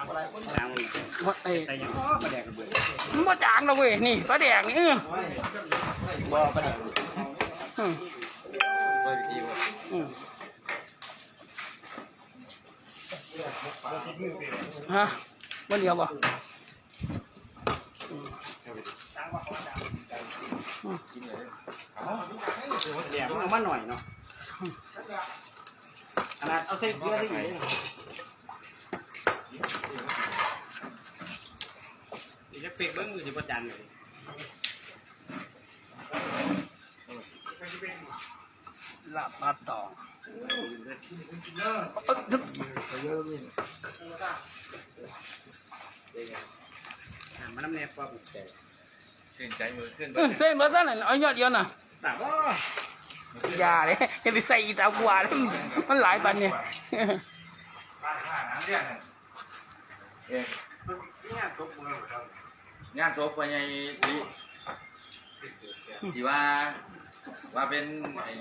ບໍ່ ເອີ ປາແດກລະເບີດ ມັນບໍ່ຈາງດອກເວີຍ ນີ້ປາແດກນີ້ ເອີ ບໍ່ປາແດກ ອືມ ບໍ່ໄດ້ກິນ ອືມ ຮະ ບໍ່ເຫຼືອບໍ່? ແດກມັນເອົາມາໜ້ອຍເນາະ ຂະໜາດເອົາໃສ່ເກືອໃສ່ອີກ ອີກຈັກເປັກເບິ່ງ ມັນຊິບໍ່ຈາງເລີຍ. ລາບປາຕອງ ມານຳແດ່ ພໍ້ພູມໃຈ ຊື່ນໃຈມື້ຄືນ ເອີ ໃສ່ເບິດນັ້ນ ເອົາຍອດດຽວນະ ຕາບໍ່ ຢ່າເດ້ ຢ່າໄປໃສ່ອີກ ຕາກວ່າ ມັນຫຼາຍປານນີ້ ເອີ ງານສົບພໍ່ໃຫຍ່ ທີ່ວ່າ ວ່າເປັນໄອ້